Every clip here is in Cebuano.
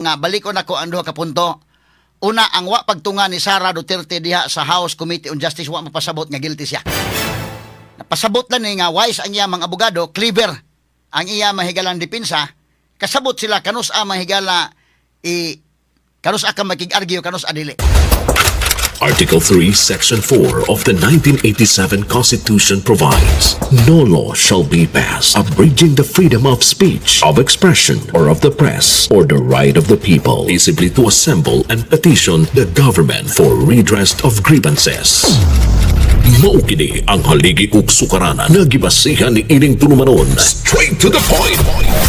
Nga balikon nako ang duha ka punto. Una, ang wa pagtunga ni Sara Duterte diha sa House Committee on Justice, wa mapasabot nga guilty siya. Napasabot lang ni nga wise ang iya mga abogado, clever ang iya mahigalang depensa, kasabot sila kanus a mahigala i kanus a ka makig-argue, kanus a dili. Article 3, Section 4 of the 1987 Constitution provides, "No law shall be passed abridging the freedom of speech, of expression, or of the press, or the right of the people peaceably to assemble and petition the government for redress of grievances." Mao kini ang haligi ug sukaranan nga gibasihan ni ining tulumanon. Straight to the point.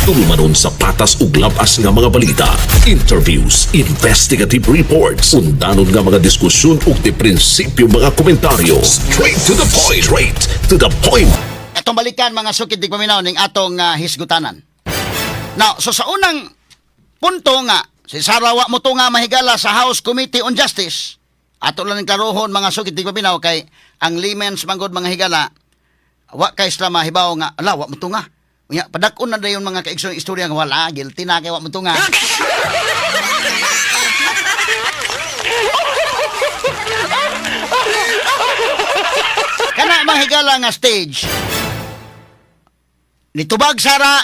Tulumanon sa patas ug labas nga mga balita, interviews, investigative reports, undanon nga mga diskusyon ug di prinsipyo mga komentaryo. Straight to the point. Straight to the point. Atong balikan, mga sukid tigpaminaw, ning atong hisgutanan. Now, so sa unang punto nga si Sara wa mo nga mahigala sa House Committee on Justice. Ato lang ning klarohon, mga sukid tigpaminaw, kay ang layman's manggod, mga higala, wa kay sila mahibaw nga ala, wa mo nga. Unya padak-on na dayon, mga kaigsoon, istorya nga wala, guilty na kay wa mo nga. Kana, mga higala, nga stage nitubag Sara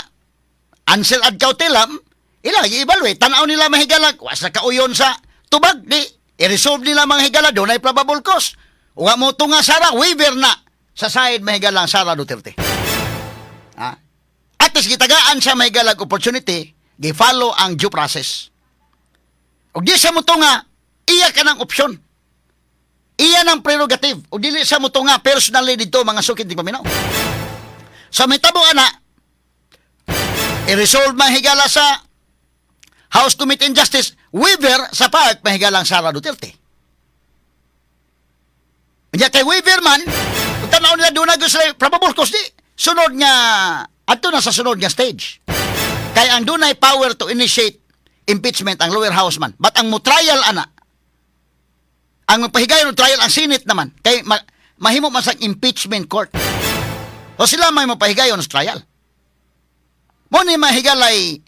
ansel ad cautelam, ila i-evaluate, tanaw nila, mahigala, wa sa kauyon sa tubag, di i-resolve nila, mga higala, dunay probable cause. Wa mo tunga Sara, waiver na sa side, mahigala, ang Sara Duterte. Ha? At least gitagaan siya, mahigala, opportunity, gi-follow ang due process. Ug di siya mo tunga, iya ka ng opsyon. Iya ng prerogative. Ug dili siya mo tunga personally dito, mga sukid tigpaminaw. Sa may tabo ana, i-resolve, mahigala, sa House Committee on Justice, waiver sa part, mahigalang Sara Duterte. Unya kay waiver man, kung tanaw nila doon na sila probable cause, di sunod nga adto na sa sunod nga stage. Kay ang dunay power to initiate impeachment ang lower house man. But ang mo trial ana, ang magpahigayon og trial ang Senate naman kay mahimo man sa impeachment court. O sila may mapahigayon sa trial. Mo ni mahigalay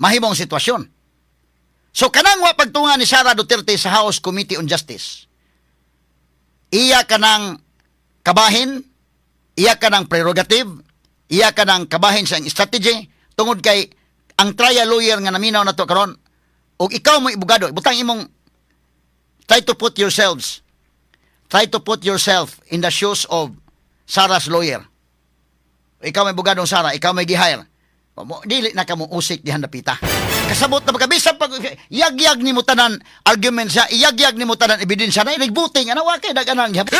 mahimong sitwasyon. So kanang wa pagtunga ni Sara Duterte sa House Committee on Justice, iya kanang kabahin, iya kanang prerogative, iya kanang kabahin sa strategy tungod kay ang trial lawyer nga naminaw na to karon ug ikaw mo ibugado, butang imong try to put yourself in the shoes of Sarah's lawyer. Ikaw may bugadong Sara, ikaw may gi-hire. Mo, dili na ka mo usik dihan dapita. Kasabot na pagkabisa pag yagyag ni mo tanan argument siya, iyagyag ni mo tanan ebidensya na nagbuting ana wa kay daganan gihapon.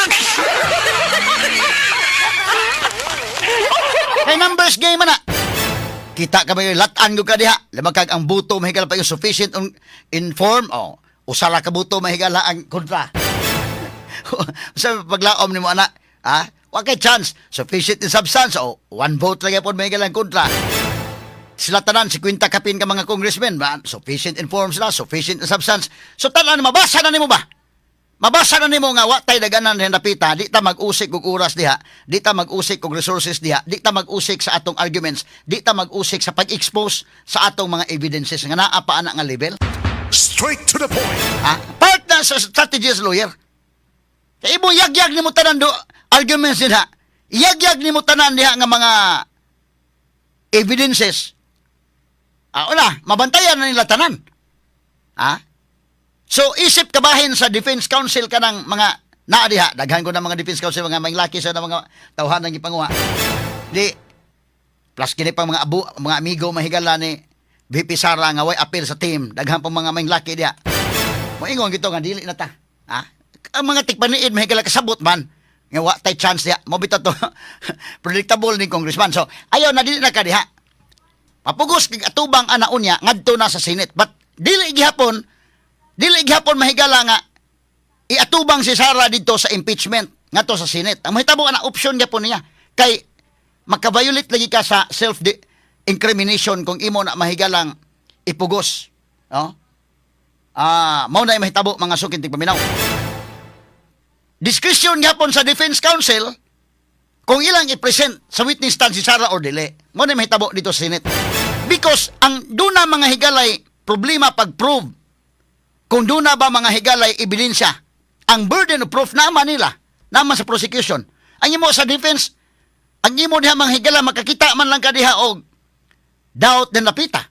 Kay numbers game man na. Kita ka ba yung latan ko ka diha? Lamang kag ang buto mahigala pa yung sufficient on, in form. Oh, usara ka buto, mahigala, ang kontra. Sa paglaom ni mo ana, ha? Wa kay chance. Sufficient in substance. Oh, one vote lang yapon, mahigala, ang kontra. Sila tanan, 50 kapin ka mga congressmen, ba? Sufficient in form sila, sufficient in substance. So tanan, mabasa na nimo ba? Mabasa na nimo nga wa tay daganan dapita, di ta mag-usik og oras diha, di ta mag-usik og resources diha, di ta mag-usik sa atong arguments, di ta mag-usik sa pag-expose sa atong mga evidences nga naa pa ana nga level. Straight to the point. Ha? Part na sa strategy as lawyer. Kay imo yagyag nimo tanan do arguments diha. Yagyag nimo tanan diha nga mga evidences. Ah, una, mabantayan na nila tanan. Ha? So, isip kabahin sa defense counsel kanang mga naa diha. Daghan ko na mga defense counsel, mga manglaki sa mga tawhan ng gipanguha. Di, plus kini pang mga abu, mga amigo, mahigala, ni VP Sara nga way appeal sa team. Daghan pang mga manglaki diha. Moingon gito nga dili na ta. Ha? Ang mga tigpaniid, mahigala, kasabot man nga wa tay chance diha. Mo bitaw to predictable ni congressman. So, ayaw na, dili na ka diha. Mapugos kag atubang ana unya ngadto na sa Senate. But dili gihapon, mahigala, nga iatubang si Sara dito sa impeachment ngadto sa Senate. Ang mahitabo ana, option gyapon niya kay maka-violate lagi ka sa self incrimination kung imo na mahigalang ipugos. No? Ah, mao na mahitabo, mga sukin tigpaminaw. Discretion gyapon sa defense counsel kung ilang i-present sa witness stand si Sara or dili. Mao na mahitabo dito sa Senate. Because ang duna, mga higalay, problema pag-prove. Kung duna ba, mga higalay, ebidensya, ang burden of proof naman nila, naman sa prosecution. Ang imo sa defense, ang imo diha, mga higala, makakita man lang ka diha og doubt din napita.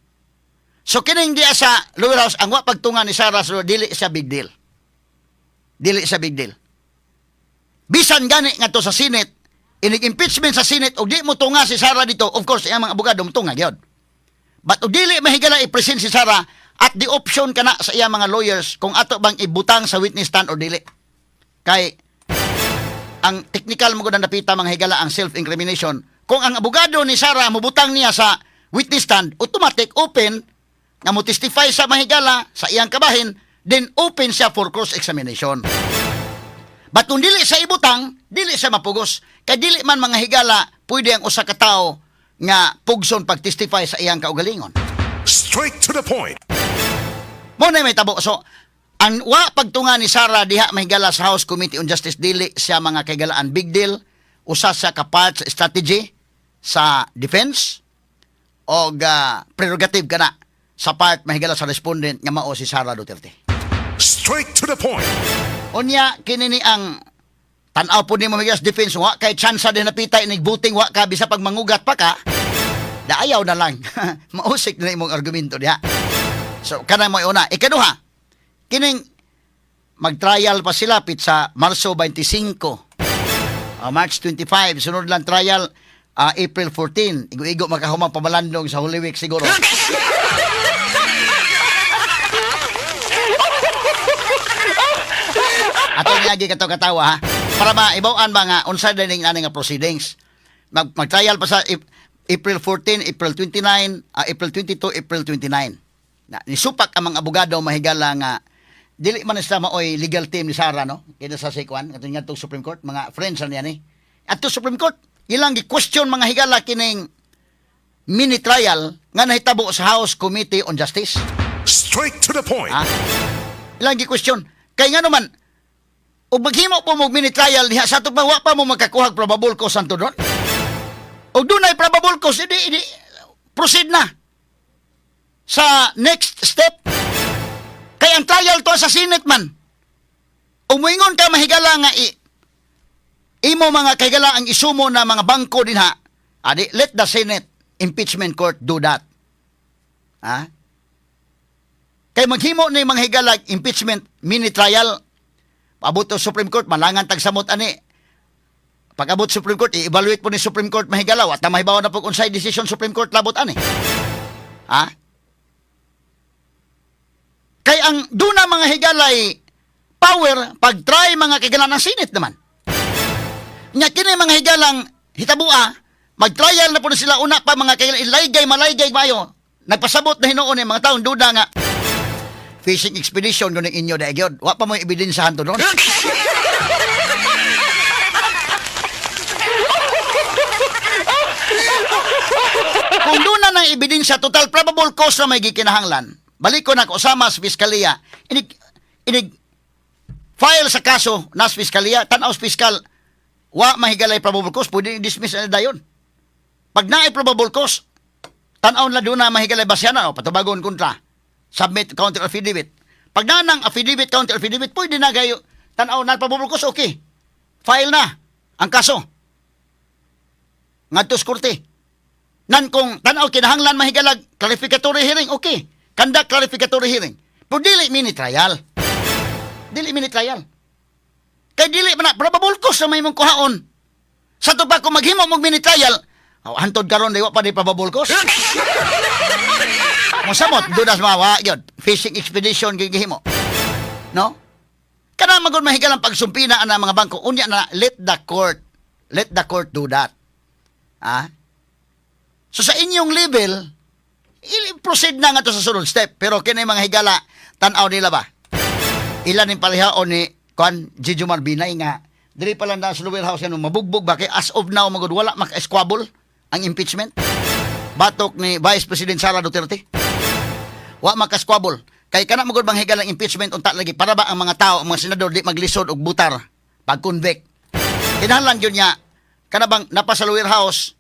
So kining diha sa lower house, ang wa pagtunga ni Sara, so dili siya big deal. Dili siya big deal. Bisan gani ngadto sa Senate, inig impeachment sa Senate og di mo tunga si Sara dito, of course, iyang mga abogado mo tunga gyud. But og dili mahigala i-present si Sara, at the option kana sa iya mga lawyers kung ato bang ibutang sa witness stand or dili. Kay ang technical mo gud ang napita, mga higala, ang self-incrimination. Kung ang abogado ni Sara mobutang niya sa witness stand, automatic open nga mo testify sa mahigala sa iyang kabahin, then open siya for cross-examination. But kung dili sa ibutang, dili siya mapugos. Kay dili man, mga higala, pwede ang usa ka tawo nga pugson pag-testify sa iyang kaugalingon. Straight to the point. Mo na may tabo. So, ang wa pagtunga ni Sara diha, mahigala, sa House Committee on Justice, dili siya, mga kaigalaan, big deal. Usa sa ka part sa strategy sa defense o prerogative kana sa part, mahigala, sa respondent nga mao si Sara Duterte. Straight to the point. Unya kini ni ang tan-aw po nimo sa defense, wa kay tsansa din napita inig buting wa ka bisa pag mangugat pa ka daayaw na lang, mausik na imong argumento diha. So kana mo una. Ikaduha, kining mag-trial pa sila pit sa Marso 25. March 25 sunod lang trial, April 14. Igo-igo makahumang pamalandong sa Holy Week siguro. Ato niagi kato katawa ha. Para maibaw-an ba nga unsa dining ani nga proceedings. Mag-trial pa sa April 14, April 29, April 22, April 29. Na, nisupak ang mga abogado, mahigala, nga dili man sila maoy legal team ni Sara, no? Kaya sa Sikwan katong ngadtong Supreme Court, mga friends na niya ni. Adto Supreme Court, ilang gi-question, mga higala, kining mini trial nga nahitabo sa House Committee on Justice. Straight to the point. Ha? Ilang gi-question. Kay nga naman, ug maghimo po mo mini trial diha sa pa wa pa mo makakuha og probable cause anto doon. Og dunay probable cause, idi proceed na sa next step. Kay ang trial to sa Senate man. Ug moingon ka, mahigala, nga imo, mga kahigala, ang isumo na mga bangko dinha, adi let the Senate impeachment court do that. Ha? Kay maghimo ni mga higala impeachment mini trial, paabot sa Supreme Court, malangan tagsamot ani. Pag abot Supreme Court, i-evaluate po ni Supreme Court, mahigala, at mahibaw na po kung unsay decision Supreme Court labot ani. Ha? Kay ang duna, mga higalay, power pag try, mga kigala, ng Senate naman. Nya kini, mga higalang hitabua, mag-trial na po na sila una pa, mga kigala, ilaygay malaygay mayo. Nagpasabot na hinuon ni mga taong duda nga fishing expedition doon inyo dahil gyud. Wa pa mo ebidensyahan to doon. Kung doon na ng ebidensya, total probable cause na may gikinahanglan. Balik ko na kasama sa piskaliya. Inig file sa kaso nas piskaliya, tanaw sa piskal, wa mahigalay probable cause, pwede i-dismiss na dayon. Pag naay probable cause, tanaw na doon na mahigalay basyanan, o patubagon kontra. Submit counter affidavit. Pag na ng affidavit, counter affidavit, pwede na kayo, tanaw na probable cause, okay. File na ang kaso. Ngadto sa korte. Nan kung tanaw kinahanglan mahigalag clarificatory hearing, okay. Conduct clarificatory hearing. Pero dili mini trial. Dili mini trial. Kay dili man na probable cause na may mong kuhaon. Sa to pa kung maghimo mong mini trial, oh, hantod karon di wa pa di probable cause. Mosamot dudas mawa gyud. Fishing expedition gyud gihimo. No? Kana magud mahigalang pagsumpina ang mga bangko. Unya na let the court do that. Ah? So sa inyong level, i-proceed na nga to sa sunod step. Pero kini, mga higala, tan-aw nila ba? Ilan yung palihaon ni Kuan Jejomar Binay nga diri pa lang na sa lower house ano, mabugbog ba kay as of now magud wala maka-squabble ang impeachment batok ni Vice President Sara Duterte. Wa maka-squabble kay kana magud bang higala ang impeachment unta lagi para ba ang mga tao, ang mga senador, di maglisod og butar pag convict. Kinahanglan gyud niya kana bang napa sa lower house,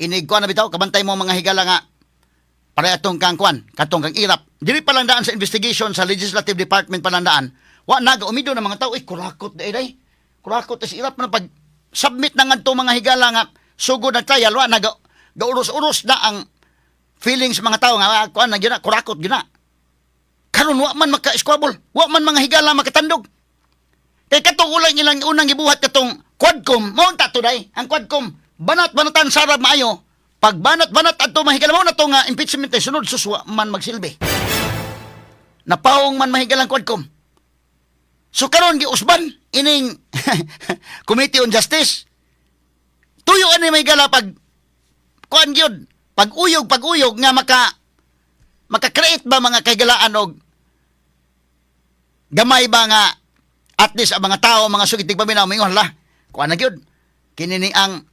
inig kuan na bitaw, kabantay mo, mga higala, nga Para atong kang kwan, katong kang Erap. Dili pa lang daan sa investigation sa legislative department pa lang daan. Wa na umido ng mga tao, "Ay, kurakot day day. Kurakot si Erap." Na pag submit na ngadto, mga higala, nga sugod na trial, wa na gauros-uros na ang feelings mga tao nga ah, kuan na gyud na, kurakot gyud na. Karon wa man maka-squabble, wa man, mga higala, makatandog. Kay katong ulang ilang unang gibuhat katong Quadcom, mao unta to day. Ang Quadcom, banat-banatan Sara maayo. Pag banat-banat adto, mahigala, mao na to nga impeachment ay sunod suswa man magsilbi. Napawong man, mahigala, ang Quadcom. So karon giusban ining Committee on Justice. Tuyo ani, mahigala, pag kuan gyud, pag uyog nga maka-create ba, mga kahigalaan, og gamay ba nga at least ang mga tao, mga sugit paminaw, mingon, "Hala, kuan na gyud. Kini ni ang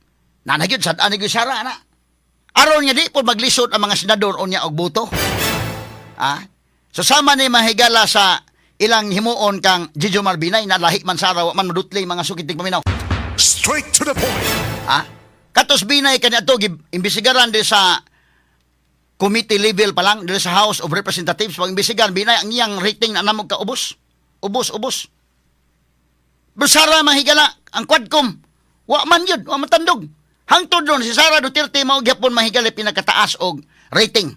nana gyud sad ani gyud Sara na." Aron nga di po maglisod ang mga senador unya og boto. Ah? So sama ni, mahigala, sa ilang himuon kang Jejomar Binay na lahi man Sara, wa man madutli, mga sugit paminaw. Straight to the point. Ah? Katos Binay kaniadto imbestigaran di sa committee level pa lang diri sa House of Representatives, pag imbestigaran Binay, ang iyang rating na namog ka ubos. Ubos, ubos. Pero Sara, mahigala, ang Quadcom, wa man yun, wa matandog. Hangtod ron, si Sara Duterte mao gyapon, mahigala, pinakataas og rating.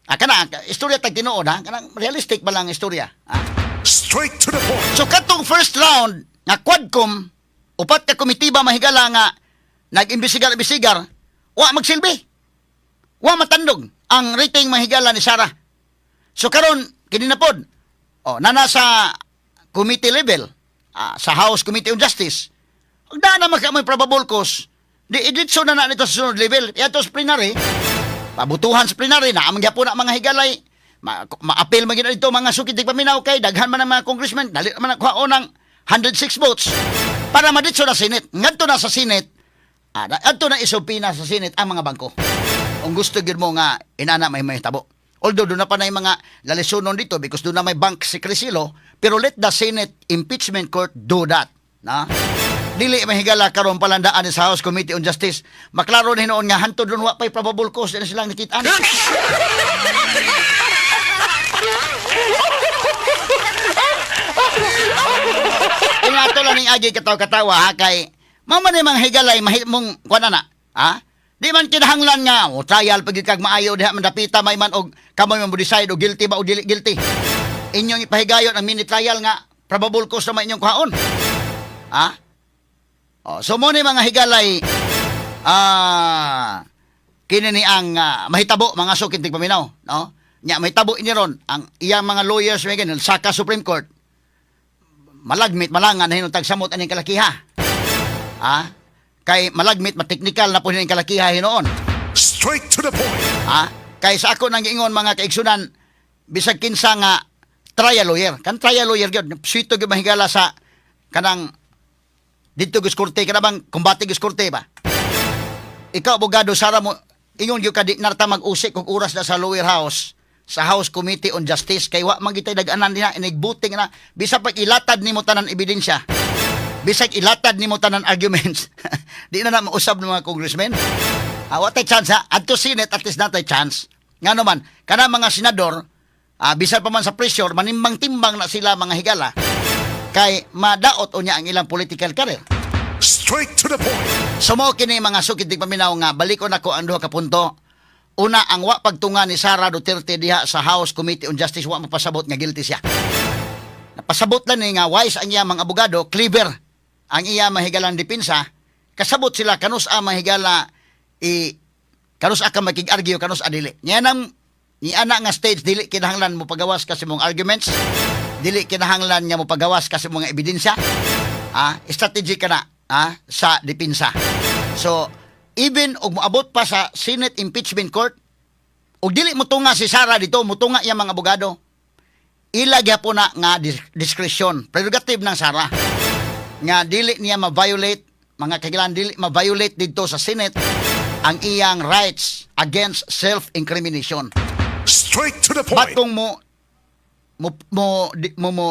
Ah, kana, istorya tag tinuod ha, kanang realistic ba lang istorya. Ah. Straight to the point. So katong first round nga Quadcom, upat ka komitiba, mahigala, nga nag-imbestigar-imbestigar, wa magsilbi. Wa matandog ang rating, mahigala, ni Sara. So karon kini na pod. Oh, nana sa committee level, sa House Committee on Justice. Ug daan na maka may probable cause, di iditso na na nito sa sunod level. Iadto sa plenary, pabutuhan sa plenary na amang gyapon na, mga higalay. Ma-appeal man gyud dito, mga sukit paminaw, kay daghan man ang mga congressman, dali man ang kuhaon ng 106 votes para maditso na Senate. Ngadto na sa Senate, adto na isupina sa Senate ang mga bangko. Kung gusto gyud mo nga inana may mahitabo. Although doon na pa na yung mga lalisunon dito because doon na may bank secrecy law, pero let the Senate Impeachment Court do that. Na? Dili, mahigala, karon palandaan sa House Committee on Justice. Maklaro na hinuon nga hantod doon wa pay probable cause na silang nakitaan. Ingato lang ning agi katawa-katawa ha, kay mao man ni, mga higalay, mahimong kuan na, ha? Di man kinahanglan nga o trial pag kag maayo diha mandapita may man og kamo man mo decide og guilty ba o dili guilty. Inyong ipahigayon ang mini trial nga probable cause na may inyong kuhaon. Ha? Oh, so mo ni, mga higalay, kini ni ang mahitabo, mga sukit paminaw, no? Nya mahitabo ini ron ang iyang mga lawyers may ganun saka Supreme Court, malagmit malangan na hinong tagsamot aning kalakiha. Ha? Kay malagmit mateknikal na po hining kalakiha hinuon. Straight to the point. Ha? Kay sa ako nang giingon, mga kaigsunan, bisag kinsa nga trial lawyer, kan trial lawyer gyud, swito gyud, mahigala, sa kanang didto gyud korte, kana bang kumbate gyud korte ba? Ikaw abogado, sara mo ingon gyud ka, di narta mag-usik og oras na sa lower house, sa House Committee on Justice, kay wa man gitay dag-anan nila inigbuting na bisag pag ilatad nimo tanan ebidensya, bisag ilatad nimo tanan arguments, di na na mausab ng mga congressmen. Ah, wa tay chance ha. Adto Senate, at least natay chance. Nga naman, kana mga senador, bisan pa man sa pressure, manimbang-timbang na sila, mga higala, kay madaot unya ang ilang political career. Straight to the point. So mao kini, mga sukit di paminaw, nga balikon nako ang duha ka punto. Una, ang wa pagtunga ni Sara Duterte diha sa House Committee on Justice, wa mapasabot nga guilty siya. Napasabot lang ni nga wise ang iya mga abogado, clever ang iya mahigalang depensa, kasabot sila kanus a mahigala i kanus a ka makig-argue, kanus a dili. Nya nang ni ana nga stage, dili kinahanglan mo pagawas kasi mong arguments, dili kinahanglan nga mo pagawas kasi mga ebidensya. Ah, strategy ka na sa depensa. So, even og moabot pa sa Senate Impeachment Court, og dili motunga si Sara dito, motunga iyang mga abogado, ila gyapon na nga discretion, prerogative ng Sara nga dili niya ma-violate, mga kagilan, dili ma-violate dito sa Senate ang iyang rights against self-incrimination. Straight to the But point. kung mo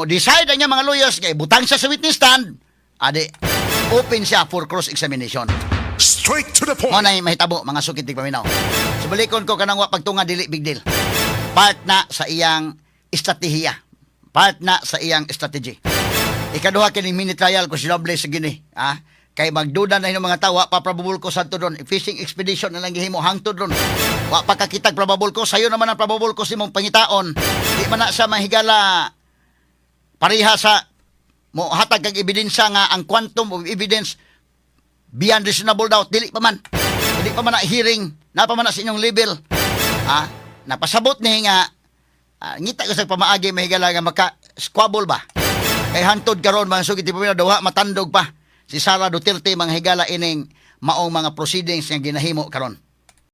decide ang iyang mga lawyers kay butang siya sa witness stand, adi open siya for cross-examination. Straight to the Mo point. na mahitabo, mga sukit paminaw. So Kung balikon ko kanang wa pagtunga, dili big deal. Part na sa iyang estratehiya. Part na sa iyang strategy. Ikaduha, kining mini trial ko sinable sa gini. Ah, kay magduda na yung mga tao, wa pa probable cause adto doon. Fishing expedition na lang gihimo hangtod doon. Wa pa kakitag probable cause, sayo naman ang probable cause imong pangitaon. Di man na siya mahigala pareha sa mo hatag kag ebidensya nga ang quantum of evidence beyond reasonable doubt, dili pa man. Dili pa man na hearing, na pa man na sa inyong level. Ah, napasabot ni nga ngita ko sa pamaagi, mahigala, nga maka squabble ba. Kay hantod karon, mga sugit ti duha matandog pa si Sara Duterte, mga higala, ining maong mga proceedings nga ginahimo karon.